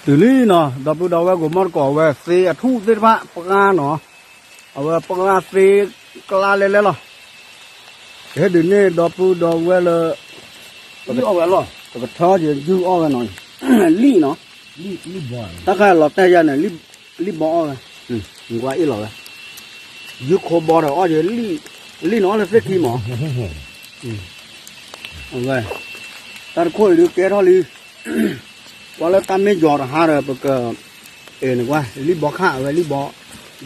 တုၤလံနီၤ ဒီပုၢ်ဒီဝဲၢ်ကိးမီၢ်တကိးဝဲ သ့အထူၣ်သ့ၣ်တဖၣ် ပှၢ်နီၤ, အဝဲပှၢ်သ့ကျါလဲၤလဲၤလီၤ. ကဟဲဒုးန့ၢ်ဒီပုၢ်ဒီဝဲၢ်လၢ ပကထၢယုၢ်အီၣ်ဝဲနီၤ, လံၣ်နီၤ, တၢ်ခါလီၤတဲာ်ယၤန့ၣ် လံၣ်ဘီအီၣ်ဝဲ, ကွၢ်အ့ၣ်လီၤဝဲ, ယုၢ်ခိဘီဒီးအီၣ်ယၤ, လံၣ်နီၤအီၣ်လၢသ့ၣ်ခံမး, တၢ်တခိၣ်အံၤဒုးကဲထီၣ်လံ ကွၢ်လၢတၢ်မ့ၢ်ယီၤတဟါဒီး ပက အဲၣ်န့ၣ်ကွၢ် လံၣ်ဘီခၣ် အဝဲလံၣ်ဘီ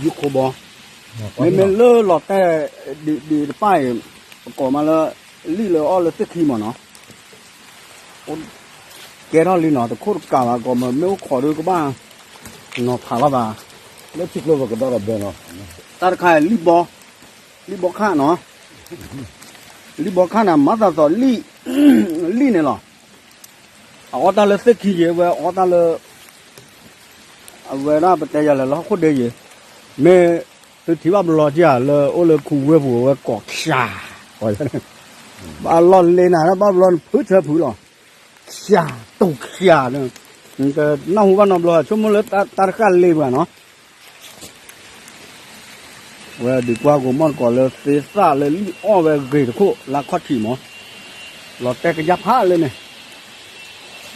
ယုၢ်ခိဘီ, မ့မ့ၢ်လၢလီၤတဲာ်ဒံးတဖၣ်အံၤ ပကိးမးလၢ လံၣ်လၢအီၣ်လၢသ့ၣ်ခံမးနီၤ, ကဲထီၣ်လံနီၤ တခိၣ်တကးဘၣ် ကိးမးမ့ၢ်အိၣ်ခိးဒုးကဘၣ် နီၤဖးလီၤဘၣ်, လၢထံကျိပကဒီဒီးဘဲနီၤ, တၢ်တခါအံၤ လံၣ်ဘီ, လံၣ်ဘီခၣ်နီၤ, လံၣ်ဘီခၣ်န့ၣ် မၤသးသိးလံၣ်, လံၣ်န့ၣ်လီၤ. အအီၣ်တၢ်လၢသ့ၣ်ခံယဲ ဝဲအီၣ်တၢ်လၢ အဝဲဒၣ်ပတဲယၤလဲၣ်လၢဟီၣ်ခိၣ်ဒ့ယဲ, မ့ၢ်သုထံၣ်ဘၣ်ဘျီက့ၤဧါ လၢအိၣ်လၢခူဝ့ၢ်ပူၤ အဝဲကိးဆှး, ဘၣ်လီၢ်လ့နၤ ဘၣ်ဘျီနဖုထၢဖုလီၤ, ဆှးတူၢ်ဆှး, နတနၢ်ဟူဘၣ်နီတဘျီ ဆိကမိၣ်လၢတၢ်တဃၣ်လ့ပှၤနီၤ ဝဲဒုးကွၢ်ကိးမီၢ်တကိးလၢသ့သၣ်လၢလံၣ်အီၣ်ဝဲဂ့ၤတခိၣ်လၢခီၣ်ထံးမး, လီၤတဲာ်ကယၢ်ဖးလၢန့ၣ်,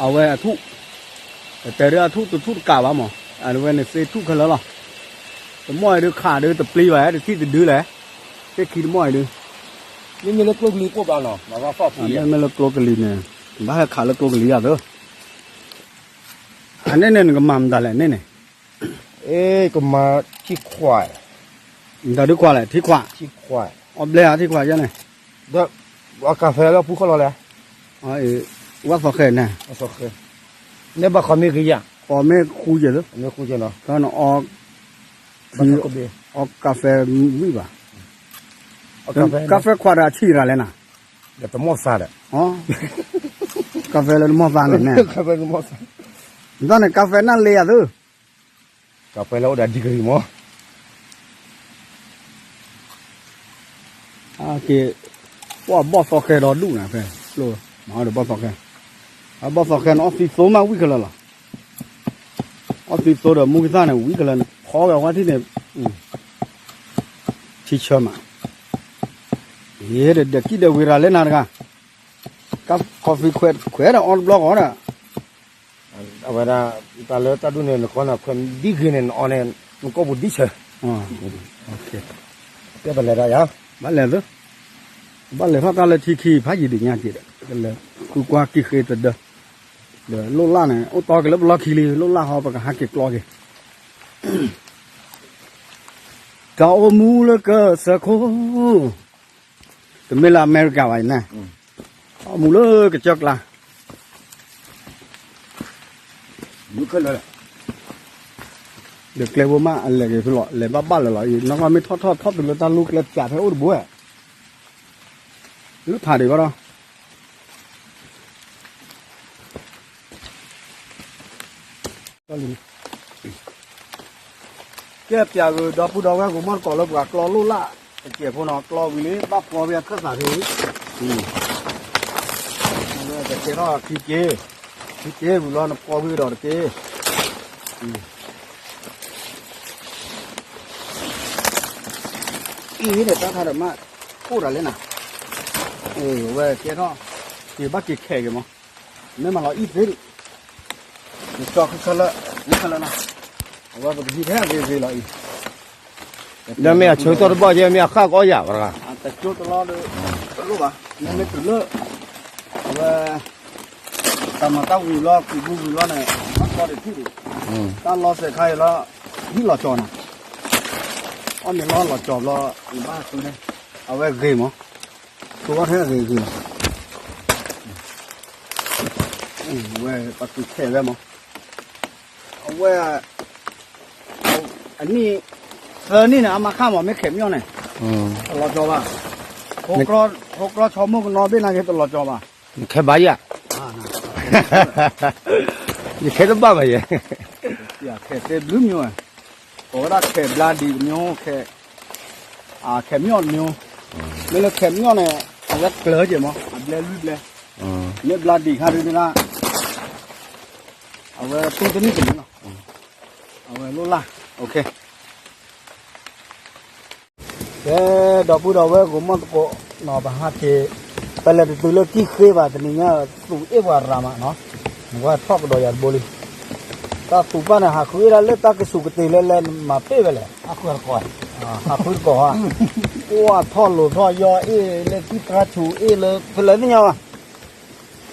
အဝဲအထူၣ်, ပတဲဒ်အထူၣ်တထူၣ်တကးဘၣ်မး, အဝဲန့ၣ်သ့ထူၣ်ခဲလၢာ်လီၤ, တမီၢ်အံၤဒုးခးဒုးတပျံၤဘၣ် တထံၣ်တဒုလဲၣ်, သ့ၣ်ခံတမီၢ်အံၤဒုး, မ့မ့ၢ်လၢကျိကလံၤကိၣ်ဘၣ်နီၤ မ့မ့ၢ်လၢကျိကလံၤန့ၣ်, ဘၣ်ဟဲခးလၢကျိကလံၤယၤသၢ, အန့ၣ်န့ၣ်နကမၤမတၤလဲၣ်န့ၣ်န့ၣ် အဲ ကမၤထံခွး, မတၤဒုးခွးလဲၣ် ထံခွး, အီၣ်ဘျဲၣ်ဧါထံခွးယဲန့ၣ်, ဒီး အကါဖဲလၢပူၤခီၣ်လီၤလဲၣ်, ဝၣ်သီဃဲန့ၣ်, န့ၣ်ဘၣ်ဃီမ့ၢ်ဂ့ၤယၤ, ဃီမ့ၢ်ဃူယဲၢ်လၢ, ဃီနအီ, အီကါဖဲဝံၣ်ဘၣ်, ကါဖဲခွးဒီးအဆံးရၤလဲၣ်နၤ, ဒီးတမီၢ်သးဒီး, ကါဖဲလၢတမီၢ်သးန့ၣ်, တၢ်န့ၣ်ကါဖဲနၢ်လ့ယၤသု ကါဖဲလၢအိၣ်ဒီး degree မး, က့ၤ, ပှၢ်ဘီၣ်သီဃဲဒီဒူၣ်နၤဖဲ, မၤဒီးဘီၣ်သီဃဲ, အဘီၣ်သီဃဲန့ၣ် အီၣ်သံသိမးဝံၣ်ခဲလၢာ်လီၤ, အီၣ်သံသိဒီးမူကသၣ်န့ၣ် ဝံၣ်ခဲလၢာ်န့ၣ် ဖီဝဲဝါထံၣ်န့ၣ်, ထံဆၢမး, ယဲဒီးဒဲးကံၣ်ဒဲးဝ့ၤရၤလဲနၤတဂၤ, ကါ coffee ခွဲးဒီးအီၣ်တဘျီဃီဒီး အဝဲဒၣ် တၢ်လၢတၢ်ဒူၣ်န့ၣ် နကီၢ်နၤခွဲးဒ်ဂ့ၤန့ၣ် နအီၣ်န့ၣ် နကိၢ်ပူၤဒ်ဆၢ, တဲပလဲၤဒၣ်ယၤ, ဘၣ်လဲၤသၢ, ဘၣ်လဲၤထီၣ်တၢ်လၢထံခံဖးယံၤဒံးညါက့ၤဒီး ကလဲၤဃုကွၢ်ကံၢ်ဃ့တဒၢ, ဒီးလိၣ်လၢ်န့ၣ် အိၣ်တီက့ၤလၢပလီၢ်ခံလံ လိၣ်လၢ်ဟီပကဟးက့ၤကျီက့ၤ တၢ်အိၣ်မူလၢကစၢၢ်ခိၣ်, တမ့ၢ်လၢအမဲရကၤဘၣ်အံၤန့ၣ်, အိၣ်မူလၢကစၢၢ်ကျါ, ဒီးကျဲဖိမးအလဲၤက့ၤဖဲလီၤ လဲၤဘၣ်ဘၣ်လၢၤလီၤအံၤ နီၢ်ကီၢ်မ့ၢ်ထီၣ်ထီၣ်ထီၣ်တုၤလၢတၢ်လူၢ်ကျဲပၠးဖဲအိၣ်တဘိဝဲ, လၢဖးဒံးဘၣ်ဒီး ကဲပၠးဂ့ၤဒီပုၢ်ဒီဝဲၢ်ကမီၢ်တကိးလၢပှၤကျီလိၣ်လၢ်, တစဲးဖိနီၤ ကျီဝံၤလံ ဘၣ်ဖီဝဲအခၢၣ်သးဖဲ, ကကဲထီၣ်ခံက့, ခံက့ဝံၤလီၤနဖီဝံၤဒီးတက့, အံၤဒီးတၢ်ခါဒီးမး, အိၣ်ဒၣ်လဲၣ်နၤ, ဝဲကဲထီၣ်, က့ၤဘၣ်က့ၤခဲက့ၤမး, မ့ၢ်မၤလီၤအံၤသ့ဒံး, နကၠီခဲလၢာ်, ခဲလၢာ်လီၤ, အဝဲပကဟံးထဲအဂ့ၤဂ့ၤလီၤအံၤ, ဒီးမ့ၢ်အဆၢကတီၢ်တဘီၣ်ယဲ မ့ၢ်အခၣ်ကအီၣ်ယၤဝဲတဂၤ, တကၠိတလီၢ်ဒီး, တလိၣ်ဘၣ်, မ့မ့ၢ်တုၤလၢ, အဝဲ တၢ်မၤတၢ်ဝံၤလီၤ ကုၤဘူးဝံၤလီၤန့ၣ် ဘၣ်ကီဒံးထံၣ်ဒံး, တၢ်လီၤစဲးခါအံၤလီၤ, ဟံၣ်လီၤကၠီၤနၤ, အီၣ်မ့ၤလီၤလီၤကၠီၤဘျီ, ယဘၣ်ဃုန့ၣ်, အဝဲဂ့ၤမး, ဆိဝဲထဲအဂ့ၤဂ့ၤလီၤ, ဝဲပှၤကုၤခဲဝဲမး, အဝဲ အနံၣ်, သၢနံၣ်န့ၣ် အမါခၣ်မး မ့ၢ်ခဲးမၠီၣ်န့ၣ်, တလီၤကၠီၤဘၣ်, ဟိကျီ, ဟိကျီဆီမိၢ်ကနီၤဘ့ၣ်နာ်က့ တလီၤကၠီၤဘၣ်, ခဲဘၣ်ယၤ, ယခဲတဘၣ်ဘၣ်ယဲ, ခဲသ့ဘျုးမၠိ, ကိးဝဲဒၣ်ခဲးဘျါဒံးတမၠိ, ခဲး, ခဲးမၠီၣ်တမၠိ, မ့ၢ်လၢခဲးမၠီၣ်န့ၣ် အဝဲကျၢၤက့ၤမး အဘျဲလွံၢ်ဘျဲ, မ့ၢ်ဘျါဒံးခါဒုးဒၣ် အဝဲတူၢ်တနံၣ်တနံၣ်လီၤ, အဝဲလိၣ်လၢ်, ကဲ ဒီပုၢ်ဒီဝဲၢ် ဂီၤမီၢ်သကိးနီၤ ပဟးက့ၤ, ပလဲၤတတုၤလၢကံၣ်ဃ့ဘၣ် တနံၤညါ သူၣ်အ့ၣ်ပှၤရၤမးနီၤ, နကွၢ်ထီၣ်ကဒီးယၤတဘိလံ, တၢ်သူၣ်ပၢ်န့ၣ် ဟးဃုအ့ၣ်ဒၣ်လၢတၢ်ကဆူးကတ့ၤလၢလဲၤမၤပ့ၢ်ဝဲလဲၣ်, ဟးဃုတကီၢ်ဧါ, ကွၢ်ထီၣ်လိၤထီၣ်ယီၢ်အ့ၣ်လၢထံသရၣ်ဆူၣ်အ့ၣ်လၢဖဲလဲၣ်သ့ၣ်ညါဘၣ်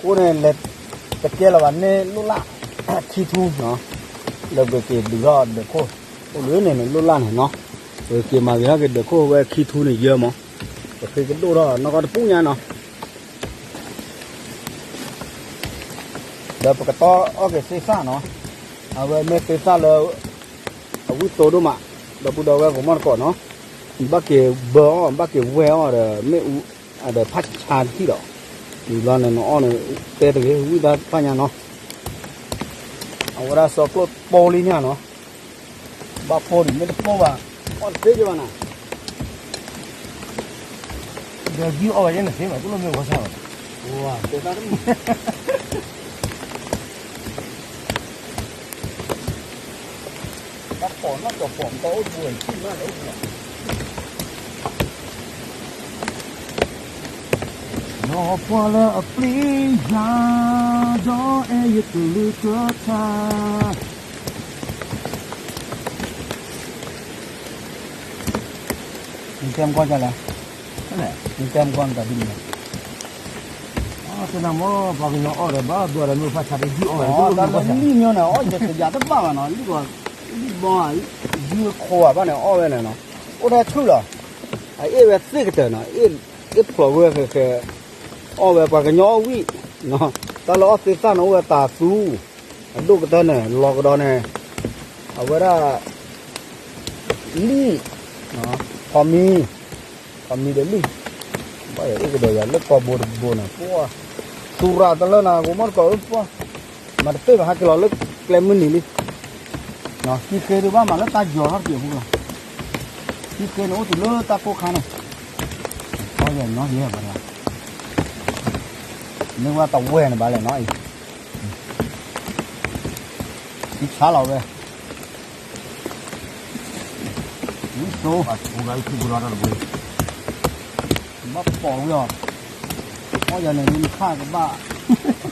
အဃိန့ၣ် လဲၤတကဲလၢၤဘၣ်န့ၣ် လိၣ်လၢ် ခံထူနီၤ, လၢပက့ၤဒုးထီၣ်ဒၢးခိၣ်, အိၣ်ဒ်န့ၣ်န့ၣ် လိၣ်လၢ်န့ၣ်နီၤ, ပက့ၤမၤဂ့ၤထီၣ်က့ၤဒၢးခိၣ်ဝဲခံထူန့ၣ်ယဲမး, ပဃ့ကဒိၣ်ထီၣ်နီၢ်ကီၢ်တပူၤညါနီၤ, ဒီးပကတီၢ်အီၣ်က့ၤသ့ၣ်သၣ်နီၤ, အဝဲမ့ၢ်သ့ၣ်သၣ်လၢ အဝံၣ်သိဒိၣ်မး, ဒီပုၢ်ဒီဝဲၢ် ဂီၤမီၢ်သကိးနီၤ, ဘၣ်က့ၤဘၢအီၣ် ဘၣ်က့ၤဝဲအီၣ်ဒီး မ့ၣ်အူ ဒီးဖးဆါတထံၣ်ဒီး, ဒ်ဘျီန့ၣ် နအီၣ်န့ၣ် တဲတဂ့ၤ ဝံၣ်သၣ်တဖၣ်ညါနီၤ, အဝဲဒၣ်စီကျိၣ်ပိလံန့ၣ်နီၤ, ဘၣ်ပိဒံး မ့ၢ်တပိဘၣ်, အီၣ်တသ့ကဘၣ်နၤ, ဒီးယုၢ်အီၣ်ဝဲယဲန့ၣ်သ့ဘၣ် တလိၣ်မ့ၢ်ဝဲဆၣ်ဘၣ်, ဝါ တဲတၢ်တမုာ် တၢ်ပိာ်နီၣ်ကီၢ်ပိာ် ပှၤအိၣ်ပူၤဝဲထံၣ်မးလၢအိၣ်ပူၤလီၤ, နီၢ်ပှၢ်လၢအပျံၤယၤ ဒီးအဲၣ်ယကလုၢ်ကထါ နတဲမကီၢ်လဲၣ်, နတဲမကီၢ်နတၢ်ဒ်န့ၣ်, တဲနၤမ့ၢ်ပှၤကညီအီၣ်ဒီးဘၣ်ဘၣ်ဒီးမ့ၢ်ဖးဆါဒီးယုၢ်အီၣ်ဝဲ, တၢ်လၢလံၣ်ညီန့ၣ် အီၣ်ယတယာ်တဘၣ်ဘၣ်နီၤ, လံၣ်ဘီ, လံၣ်ဘီဧါ, ယုၢ်ခိဧါဘၣ်န့ၣ် အီၣ်ဝဲန့ၣ်နီၤ, အိၣ်တၢ်ဆူၣ်လီၤ, အအ့ၣ်ဝဲသ့ၣ်ကတၢၢ်နီၤ, အ့ၣ်ဖျိးဝဲဃဲဃဲ, အီၣ်ဝဲပှၤကညီအီၣ်ဝံၣ်, တၢ်လၢအီၣ်သ့ၣ်သၣ်န့ၣ် အိၣ်ဝဲတၤသူ အဒိၣ်ကတၢၢ်န့ၣ် လီၤကဒီးန့ၣ်, အဝဲဒၣ် လံၣ်, ဖီမံ, ဖီမံဒီးလံၣ်, ဘၣ်ယအ့ၣ်ကဒီးယၤလၢကီၢ်ဘိတဘိန့ၣ်, ပှၤ, သူၣ်ရၣ်တလၢနၤ ဂီၤမီၢ်တကိးဧၢ, ပှၤ, မၤတပ့ၢ်ဘၣ် ဟဲက့ၤလီၤလၢကျဲမုၢ်နံၤလံ, ခံဃ့ဒုးဘၣ်မၤလၢတၢ်ယီၤထီၣ်တက့ၢ်ဖိလီၤ, ခံဃ့န့ၣ်အိၣ်တုၤလၢတၢ်ကိၢ်ခါန့ၣ်, အီယဲၢ်နီၤယဲၢ်ပှၤ, မ့ၢ်ဝဲတဝဲၢ်န့ၣ်ဘၣ်လဲၣ်နီၤအံၤ ယဆါလီၤဝဲ, ဝံၣ်သိ, ဘၣ်ပိာ်ဝံၤအီၤ, အီၣ်ယၤန့ၣ် နခၣ်ကဘၣ်,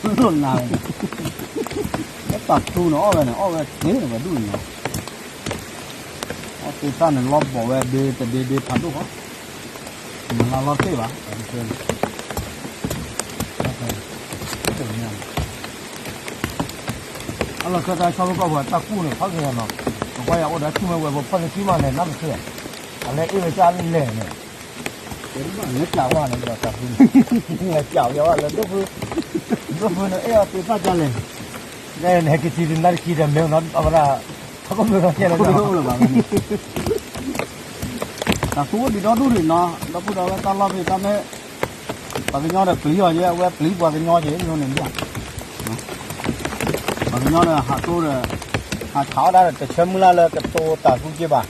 လိၣ်နၤဝဲန့ၣ်, လၢတၢ်သူန့ၣ် အီၣ်ဝဲန့ၣ် အီၣ်ဝဲသ့န့ၣ် ပှၤဒူၣ်န့ၣ်နီၤ, အီၣ်သ့ၣ်သၣ်န့ၣ် လီၤဘီၣ်ဝဲဒ့တဒ့ဒ့ဖးဒိၣ်ဃီ မၤလၢလီၤတ့ၢ်ဘၣ်, အလီၢ်ခဲတၢ်ဆီမ့ၢ်ကီၢ်ပှၤတၢ်ကူၣ်န့ၣ် ဖီက့ၤနီၤ, ပကွၢ်ယၤအိၣ်ဒီးဆူၣ်မ့ၢ်ဝဲပဖီန့ၣ်ဆူၣ်မးန့ၣ် နၢ်ပသ့, အလဲၤအ့ၣ်ဝဲကၢ်လဲၣ်န့ၣ်, နကၢ်ဝဲန့ၣ် တၢ်ကူၣ်န့ၣ်, နကၢ်ဝဲလၢဒိၣ်ဖု, ဒိၣ်ဖုန့ၣ် အဲၣ်အီၤသ့ၣ်သၣ်ကၢ်လဲၣ်, နဟဲက့ၤထံၣ်နၢ်တခံဒီးမ့ၢ်နီၤ အဝဲဒၣ်, ထီၣ်ကီၢ်မ့ၢ်နီၤကဲလဲၣ်, တၢ်သူအိၣ်ဒံးဒီဒူၣ်ဒံးနီၤ, ဒီပုၢ်ဒီဝဲၢ်တၢ်လီၢ်ဖဲတၢ်မ့ၢ်, ပှၤကညီဒီးပျံၤအီၤယဲ အဝဲပျံၤပှၤကညီက့ၤ မ့ၢ်န့ၣ်, ပှၤကညီဒီးဟးတိဒီး, ဟးဆးအီၣ်ဒၣ်ဒီးတဆၢမုၢ်လၢ်လၢကတိၤတၢ်သူက့ၤဘၣ်,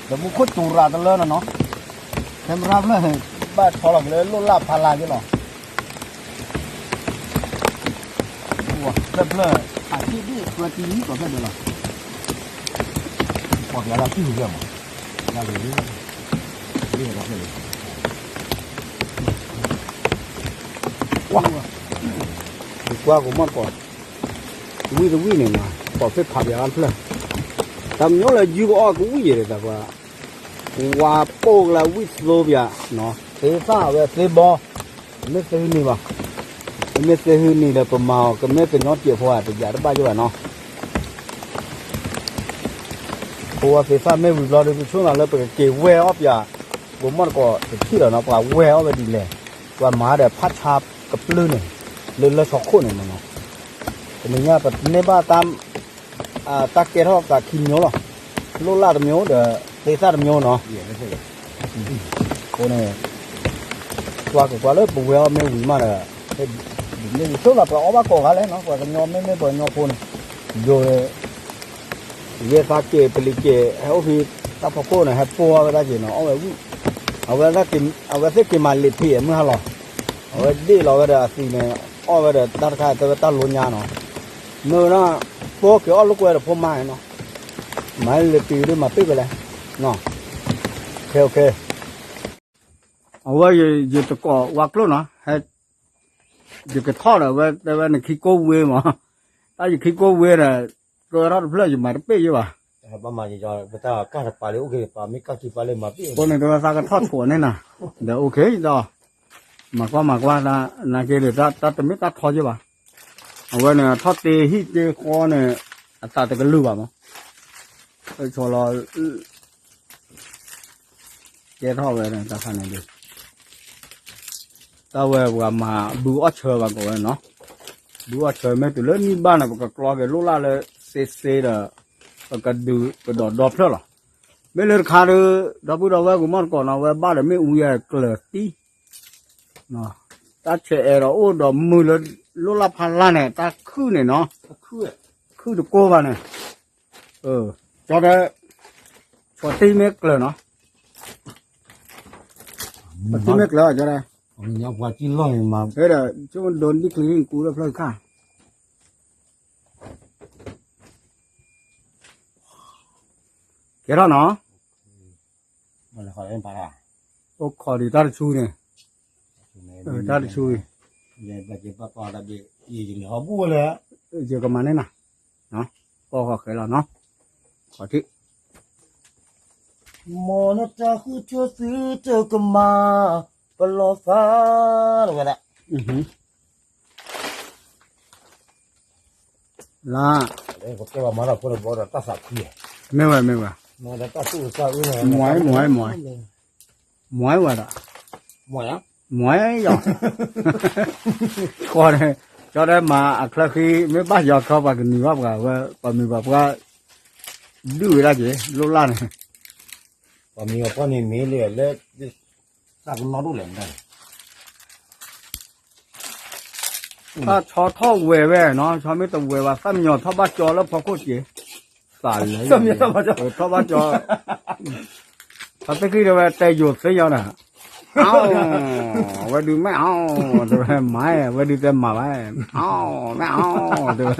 ဒီးမူခိၣ်တူၤရၤတလၢနီၤနီၤ, ခဲမရၣ်ဖျၢၣ်, ဘၣ်ဆီလီၤက့ၤလၢလိၣ်လၢ်ဖးလၢ်က့ၤလီၤ ဖျၢၣ်ဖျၢၣ်, အထံၣ်ဒ်ကွဲတံၤလံကီၢ်ဖျၢၣ်ဒၢးလီၤ, ပှၤကလၢကံၢ်ဟူးယဲမး, လၢကလံၤ, လံၤကီၢ်ဖျၢၣ်လံ, ကွၢ်, ကွၢ်ကမီၢ်တကိး, ဝံၣ်တဝံၣ်န့ၣ်နီၤ ကိးဖ့ၣ်ဖးပၠးအါဖျၢၣ်, တၢ်မညိလၢယုၢ်ကအီၣ်ကဝံၣ်ယဲဒီးတၢ်ပှၤ ဝါပိၢ်ကလၢဝံၣ်သိပၠး, သ့သၣ်ဝဲသ့ဘီ, မ့ၢ်သ့ဟုနံၤဘၣ်, မ့မ့ၢ်သ့ဟုနံၤဒီးပမၤအီၤ ကမ့ၢ်ကညီတစဲးဖိဧါ တယၤတဘၣ်ယဘၣ်နီၤ, ဖိဝဲသ့သၣ်မ့ၢ်ဝံၤဘျီဒီး ပဆိမိၣ်သးလၢပကက့ၤဝဲအီၣ်ပၠး, ဂိၤမီၢ်တကိးတထံၣ်လီၤနီၤ ပှၤဝဲအီၣ်ဝဲဒ်လဲၣ်, ပှၤမၤဒီးဖးဆါကပျုၢ်န့ၣ်, လၢလၢဆီခိၣ်န့ၣ်မနီၤ, တနံၤညါပန့ၢ်ဘၣ်တၢ် တၢ်ကဲထီၣ်သးခံမျိုးလီၤ, လိၣ်လၢ်တမျိုးဒီး သ့သၣ်တမျိုးနီၤ, အဃိန့ၣ် ကွၢ်ကကွၢ်လၢပဝဲအီၣ်မ့ၢ်ဝံၤမးဒီး, မ့ၢ်ဆိမိၣ်သးပှၤအီၣ်ဘၣ်ကိးဂၤလဲၣ်နီၤ ပှၤကညီမ့မ့ၢ်ပှၤကညီဖိန့ၣ်, ယိၤ ယဲသးက့ၤပလံၤက့ၤ ဟဲအိၣ်ဖဲ တၢ်ဖီခိၣ်န့ၣ် ဟဲပိၢ်အီၣ်ဝဲဒၣ်က့ၤနီၤ အီၣ်ဝဲဝံၣ်, အဝဲသ့ၣ်က့ၤမၤလံာ်ဖံးမုၢ်ဟါလီၤ, အဝဲဒ့ၣ်လီၤဝဲဒီးအသံးန့ၣ် အီၣ်ဝဲဒီးတၢ်တခါတဲဝဲတၢ်လိညါနီၤ, မ့ၢ်ဝဲဒၣ် ပိာ်က့ၤအီၣ်လိာ်ကွဲဒီးဖိမါနီၤ, မၤလၢပံၤဒ်မၤပ့ၢ်ဝဲလဲၣ်, ခဲ, အဝဲယတကိးဝါကျိၣ်နီၤ, ယကထီၣ်ဒီးဝဲတဲဝဲနခံကိၢ်ဝ့မး, တၢ်ယခံကိၢ်ဝ့ဒီး ကဲထီၣ်တဖျၢၣ်ယမၤတပ့ၢ်ယဘၣ်, ပတၢ်ကၢ်တပၤလၢအိၣ်က့ၤပၤမ့ၢ်ကၢ်ခံပၤလၢမၤပ့ၢ်, အဃိန့ၣ်တဲဝဲသးကထီၣ်ဆိးန့ၣ်နၤ, ဒီးအိၣ်က့ၤဒီး မၤကွၢ်မၤကွၢ်, နာ်က့ဒီးတၢ်တမ့ၢ်တၢ်ထီယဘၣ်, အဝဲန့ၣ်ထီၣ်တ့ဟံၣ်တ့ဃီန့ၣ် အသးတကလုာ်ဘၣ်မး, ဆီလီၤ ကဲထီၣ်ဝဲတၢ်ခါန့ၣ်ဒုး တၢ်ဝဲပှၤမၤဘုအီၣ်ဆၢဘၣ်ကီးဝဲနီၤ, ဘုအီၣ်ဆၢမ့ၢ်တုၤလၢနံၣ်ဘၣ်န့ၣ် ပကကျီက့ၤလိၣ်လၢ်လၢစ့စ့ဒီး ပကဒုးကဒီးဒီဖျၢၣ်လီၤ, မ့ၢ်လၢတခါဒီး ဒီပုၢ်ဒီဝဲၢ်ကမီၢ်တကိးနီၤ ဝဲဘၣ်ဒီးမ့ၣ်အူယဲၢ်ကျၢၤတံၢ် တၢ်ဆဲးအဲၣ်ဒီးအိၣ်ဒီးမုၢ်လၢလိၣ်လၢ်ဖးလၢ်န့ၣ် တၢ်ခုၣ်န့ၣ်နီၤ, ခုၣ်တကိၢ်ဘၣ်န့ၣ်, ကၠီတဲ, ဆီၣ်တံၢ်မ့ၢ်ကျၢၤနီၤ, ဆီၣ်တံၢ်မ့ၢ်ကျၢၤကၠီတဲ, ဖဲဒီး ဆိကမိၣ်ဒိနံၣ်ချံနံၣ်ကူဒီးဖျၢၣ်ခါ ကဲထီၣ်နီၤ, အိၣ်ခိးဒံးတၢ်တဆူန့ၣ်, တၢ်တဆူအံၤ, ယကမၤန့ၢ်နၤ, ပီၢ်ဃီဃဲလီၤနီၤ, ခီထံး, မ်နတၢ်ဃုထၢသုတကမၤ, ပလီၤသး, ဝဲဒၣ် လၢ, မ့ၢ်ဝဲ, မ့ၢ်ဝဲ, မွဲ, မွဲ, မွဲ, မွဲဝဲဒၣ်, မွဲယီၤ, ဃီန့ၣ်, ကၠီတဲမၤအချၢဃံ မ့ၢ်ဘၣ်ယီၤချီပှၤကနံၤဘၣ်ပှၤဝဲ, ပှၤမံၤပှၤပှၢ်, ဒုးဝဲဒၣ်က့ၤ လိၣ်လၢ်န့ၣ်, ပှၤမံၤပှၤပှၢ်န့ၣ်မ့ၢ်လၢ, လၢ, သးကနီၣ်ဒိၣ်လဲၣ်, တၢ်ဆီထီၣ်ဝဲၤဝဲနီၤ, ဆီမ့ၢ်တဝဲၤဘၣ် သၣ်မံယီၤထီၣ်ဘၣ်ကၠီလၢဖီခိၣ်က့ၤ, သးလဲၤ, ထီၣ်ဘၣ်ကၠီ, ထီၣ်သ့ၣ်ဃံဒီးဝဲတဲယိၤသ့ၣ်ညါဒီး, အဝဲဒုးမ့ၢ်အီၤ, တဲဝဲမၤ, ဝဲဒုးတဲမၤဘၣ်, အီၤ, မ့ၢ်အီၤ, တဲဝဲ,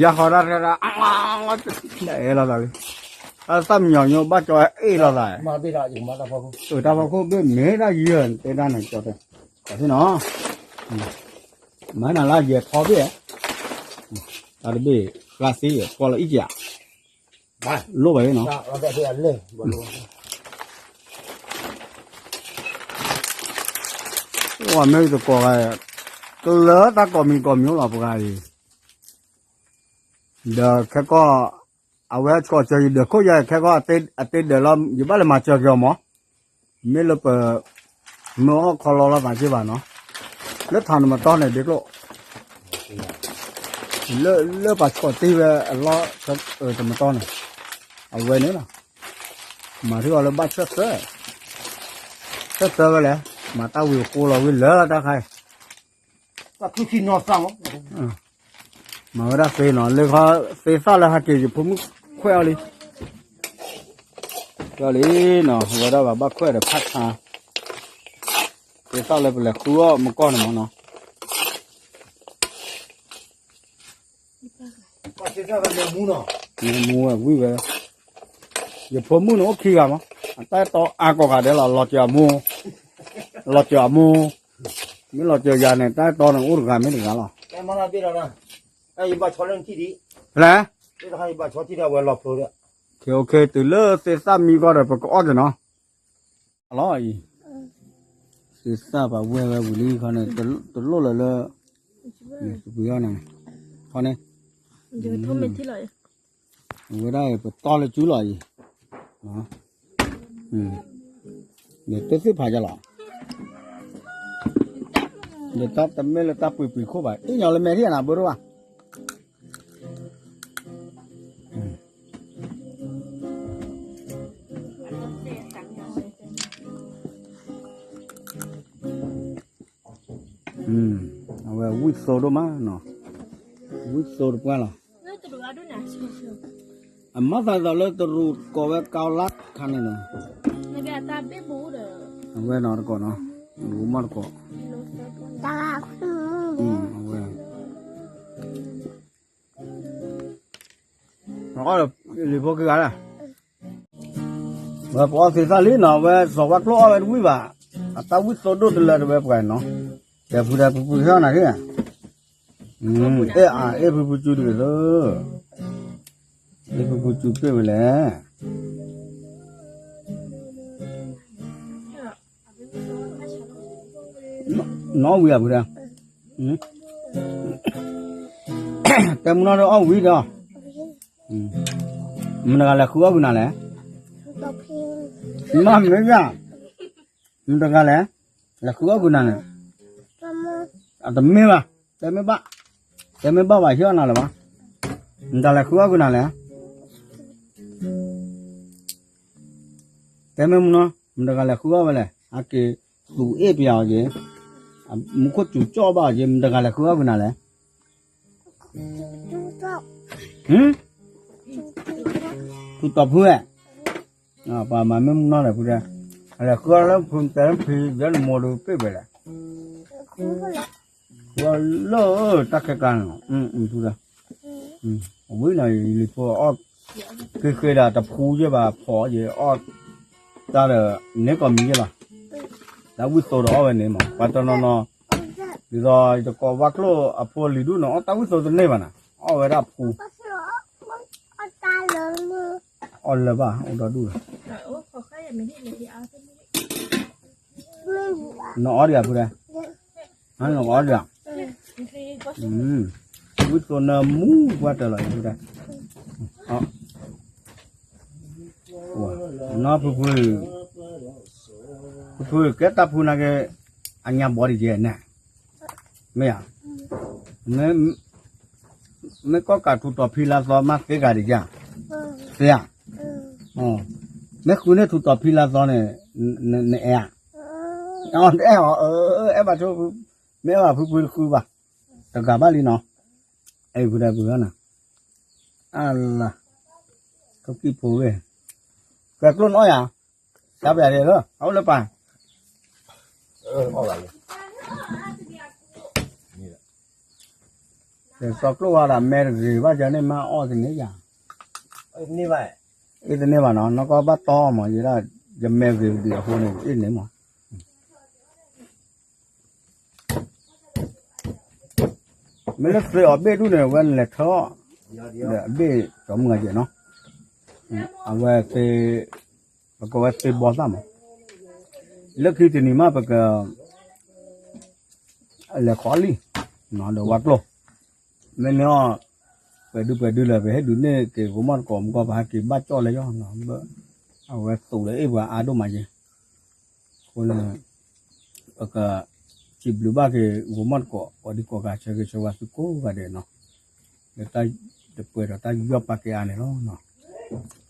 ယၤဃီဒၣ်တဲဒၣ်, အဲၣ်လိာ်သးလံ, တၢ်သၣ်မံယီၤညိဘၣ်ကၠီအဲၣ်လိာ်သး, တၢ်ဖီခိၣ်ဘ့ၣ်မ့ၢ်ဒၣ်ယဲၢ်တဲဒၣ်န့ၣ် ကၠီတဲ, ကၠီသ့ၣ်နီၤ မၤနၤလၢယဲၢ်ထီဘ့ၣ်, တၢ်တဘ့ၣ်ဃါသ့ ကွၢ်လီၤအံၣ်က့ၤ, လိၣ်ဘၣ်နီၤ, အိၣ်မ့ၢ်တကိးဂၤ, ကလၢတၢ်ကိးမံၤကိးမံၤအိၣ်လီၤပှၤအံၤ, ဒီးခဲကီၢ်, အဝဲဆှီၣ်စၢၤယဒၢးခိၣ်ယၤ ခဲကီၢ်အတ့ဒၢးလီၤ ယဘၣ်လဲၤမၤစၢၤက့ၤအီၤမး, မ့ၢ်လၢပ မ့ၢ်အီၣ်ခီလီၤလီၤသးက့ဘၣ်နီၤ, လၢထးနမတီၢ်န့ၣ် ဒ့ကျိၣ်, လၢပှၤဆှီၣ်တ့ၢ်ဝဲအလီၢ်, တမတီၢ်န့ၣ်, အဝဲန့ၣ်လီၤ, မၤထံၣ်အီၤလၢဘၣ်ဆၢၣ်သၢ, ဆၢၣ်သၢဝဲလဲၣ်, မၤတၢ်ဝံၤဃိလီၤဝံၤလၢတၢ်ခါအံၤ မၤဝဲဒၣ်သ့နီၤ, လၢခီသ့သၣ်လၢဟဲက့ၤယဖိမုၣ်ခွဲးအီၤလံ, လံနီၤ, ဝဲဒၣ်ဘၣ်ဘၣ်ခွဲးဒီးဖးဆါ, သ့သၣ်လၢပလဲၤဃုအီၣ်မကီၢ်န့ၣ်မးနီၤ, မူဝဲဝံၤဝဲ, ယဖိမုၣ်န့ၣ်အိၣ်ခံဂၤမး, အတၢ်အဲၣ်တီအါကိးဂၤဒဲးလီၤ, လီၤစၢၤအမိၢ်, လီၤစၢၤအမိၢ်, မ့ၢ်လီၤစၢၤယၤန့ၣ် တၢ်အဲၣ်တီန့ၣ်အိၣ်တဂၤမ့ၢ်တဂၤလီၤ. ဖဲလဲၣ်, တုၤလၢသ့ၣ်သၣ်မံကီၢ်ဒီး ပကအီၣ်က့ၤနီၤ, လီၤအံၤ, သ့ၣ်သၣ်ပှၤဝဲဝဲဝံၤလံခီန့ၣ်, တလိၣ်လၢၤလၢ, ပှ့ၤအီၤန့ၣ်, ခီန့ၣ် အဝဲဒၣ်ပတီၢ်လၢစုလီၤအံၤ, ဒီးတသ့ၣ်ဖးယလီၤ, ဒီးတၢ်တမ့ၢ်လၢတၢ်ပှ့ၤပှ့ၤခိၣ်ဘၣ်, အ့ၣ်ညီလၢမဲာ်ထံၣ်နၤဘၣ်ဒိၣ်ဘၣ်, အဝဲဝံၣ်သိဒိၣ်မးနီၤ, ဝံၣ်သိတပှၢ်လီၤ. အမၤသးဒ်သိးလၢတရူးကိးဝဲကီလါခါန့ၣ်နီၤ, အဝဲနီၤတကိးနီၤ, ရူးမီၢ်တကိး, အဝဲ အီၣ်လံာ်ဖိကဂၤလၢ်, ဝဲပအီၣ်သ့သၣ်လံနီၤ, ဝဲစီၤဝါကျိၣ်အီၣ်ဝဲတဝံၣ်ဘၣ်, အတၢ်ဝံၣ်သိဒိၣ်တလၢတဝဲပှၤနီၤ, တဲဖုဒၣ်ဖုဖုဟီၣ်နၤက့, အဲၣ်အါ အဲၣ်ဖုဖုကၠူတဂ့ၤသၢ, အဲၣ်ဖုဖုကၠူပ့ၢ်ဝဲလဲၣ်, နအီၣ်ဝံၤဧါဖုဒၣ်, တဲမုၢ်နီၢ်ဒီးအီၣ်ဝံၤဒီး, မတၤတဂၤလဲၤဃုအီၣ်ကွံာ်နၤလဲၣ်, မ့ၢ်မ့ၢ်ယါ, မတၤတဂၤလဲၣ်, လဲၤဃုအီၣ်ကွံာ်နၤန့ၣ်, အတမ့ၢ်ဘၣ်, တဲမ့ၢ်ဘၣ်, တဲမ့ၢ်ဘၣ်ဘၣ်ဟ့ၣ်အီၣ်နၤလၢၤဘၣ်, မတၤလဲၤဃုအီၣ်ကွံာ်နၤလဲၣ်, တဲမ့ၢ်မုၢ်နီၢ်, မတၤတဂၤလဲၤဃုအီၣ်ဝဲလဲၣ်, အက့ၤသူၣ်အ့ၣ်ပျးအီၤက့ၤ, မူခိၣ်စူၤကၠီၣ်ဘၣ်အီၤက့ၤ, မတၤတဂၤလဲၤဃုအီၣ်ကွံာ်နၤလဲၣ်, ဟ, ထူးတီၤဖုဧၢ, ပှၤမၤမ့ၢ်မုၢ်နီၢ်ဒီးဖုဒၣ်, အလဲၤဃုအီၣ်လၢဖုတဲဖံးယဲနမိၢ်ဒီးပ့ၢ်ဝဲလဲၣ်, ဃုအီၣ်လၢတၢ်ခဲကျါန့ၣ်, ဖုဒၣ်, ဝံၤနီၤ ယလံၤဖိအီၣ်, ဃ့ဃ့ဒီးတဖှူယဲၢ်ဘၣ်ဖီးယဲၢ်အီၣ်, တၢ်ဒီး, န့ၢ်ကီၢ်မံၤယဲၢ်လီၤ, တၢ်ဝံၣ်သိဒီးအီၣ်ဝဲန့ၣ်မး ပှၤတနီၤနီၤ, ဒ်သိးယတကိးဝါကျိၣ်အဖိလံၤဒူၣ်န့ၣ် အီၣ်တၢ်ဝံၣ်သိတန့ၢ်ဘၣ်နၤ, အီၣ်ဝဲဒၣ်ဖှူ အီၣ်လၢၤဘၣ် အိၣ်ဒီဒူၣ်လီၤ, နအီၣ်ဒံးဧါဖုဒၣ်, နအီၣ်ဒံးဧါ, ဝံၣ်သိနၢမူပှၢ်တၢၢ်လီၤဖုဒၣ်, နီၢ်ဖုဖု, ဖုဖုကဲတၢ်ဖုနာ်က့, အညါဘီဒံးကဲန့ၣ်, မ့ၢ်ဧါ, မ့ၢ်ကီၢ်ကးထူးတီၤဖံလါသီမ့ၢ်သ့ကၤဒံးက, သ့ဧါ, မ့ၢ်ဃုန့ၢ်ထူးတီၤဖံလါသီန့ၣ်, နအဲၣ်ဧါ, အဲၣ်အီၤ, အဲၣ်အီၤ, အဲၣ်ဘၣ်, မ့ၢ်အဲၣ်ဘၣ်ဖုဖုတဃုဘၣ်, တဂၤဘၣ်လံနီၤ, အဲၣ်ဖုဒၣ်ဖုနီၤ, အလၤ, ထိၣ်ကံၣ်ဖိဝဲ, ကဲကျိၣ်နအီၣ်ယၤ, တၢ်ပျးဒဲးလၢ အအိၣ်လၢပၢ် စီၤကျိၣ်ဝါဒီး မဲတဂ့ၤဘၣ်ယၤန့ၣ် မ့ၢ်အီၣ်တန့ၢ်ယၤ, အ့ၣ်တန့ၢ်ဘၣ်နီၤ, နီၢ်ကီၢ်ဘၣ်တီမး ယဲဒၣ်, ယမဲဂ့ၤဒံးအဃိန့ၣ် အ့ၣ်န့ၣ်မး, မ့ၢ်လၢသ့အီၤဘ့ၣ်ဒူၣ်န့ၣ် ဝဲနလဲၤထၢအီၣ်, ဒီးအဘ့ၣ်ကီမုၢ်ဂၤယဲၢ်နီၤ, အဝဲသ့, ပကိးဝဲသ့ဘီသၣ်မး, လၢခံတနံၤမးပက လဲၤခိးလံ, ဒီးဝါကျိၣ်, မ့ၢ်န့ၣ်အီၤ, ပှဲၤဒုပှဲၤဒုလၢာ် ပဟဲဒုးန့ၢ်က့ၤဂိၤမီၣ်တကိးမူကီၢ် ပဟဲက့ၤဘၣ်ကၠီၣ်လၢယီၤနီၤ, အဝဲသိးလၢအ့ၣ်ပှၤအါဒိၣ်မးယဲၢ်, အဃိန့ၣ်, ပက, စံးဘျုးဘၣ်က့ၤဂိၤမီၣ်တကိး ပှၤဒုးကိးဂၤဆၢဂ့ၤဆၢဝါသုကိးဂၤဒဲးနီၤ, လၢတၢ်တပှဲၤဒီးတၢ်ယူးယီၣ်ပာ်ကဲအါန့ၣ်လီၤနီၤ.